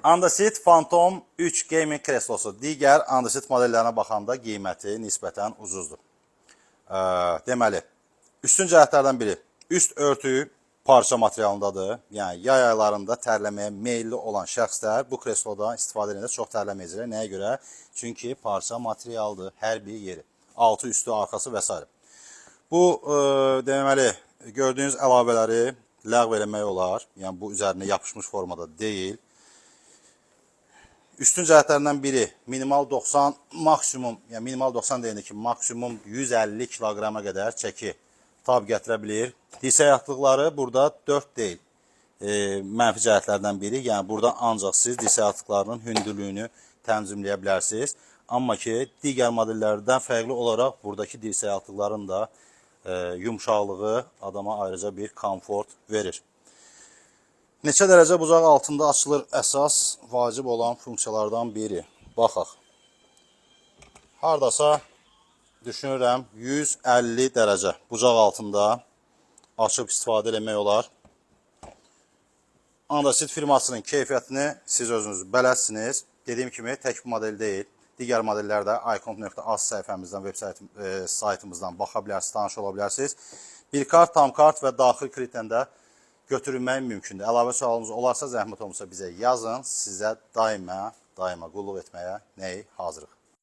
Andasit Phantom 3 gaming kreslosu digər Andasit modellərinə baxanda qiyməti nisbətən ucuzdur. Deməli, üstün cəhətlərdən biri üst örtüyü parça materialındadır. Yəni yay aylarında tərləməyə meyilli olan şəxslər bu kreslodan istifadə edəndə çox tərləməyəcəklər. Nəyə görə? Çünki parça materialdır hər bir yeri. Altı, üstü, arxası və s. Bu deməli, gördüyünüz əlavələri ləğv eləmək olar. Yəni bu üzərinə yapışmış formada deyil. Üstün cəhətlərindən biri minimal 90, maksimum, yəni minimal 90 deyəndə ki, maksimum 150 kiloqrama qədər çəki tab gətirə bilir. Dirsək atlıqları burada 4 deyil. Mənfi cəhətlərdən biri, yəni burada ancaq siz dirsək atlıqlarının hündürlüyünü tənzimləyə bilərsiniz. Amma ki, digər modellərdən fərqli olaraq buradakı dirsək atlıqların da yumşaqlığı adama ayrıca bir komfort verir. Neçə dərəcə bucaq altında açılır, əsas vacib olan funksiyalardan biri. Baxaq. Hardasa düşünürəm, 150 dərəcə bucaq altında açıb istifadə eləmək olar. Andasit firmasının keyfiyyətini siz özünüz bələdsiniz. Dediyim kimi, tək bu model deyil. Digər modellər də icomp.az səhifəmizdən, veb saytımızdan baxa bilərsiniz, tanış ola bilərsiniz. Bir kart, tam kart və daxil kreditlə də götürülmək mümkündür. Əlavə sualınız olarsa, zəhmət olmasa bizə yazın. Sizə daima, daima qulluq etməyə nəyi hazırıq.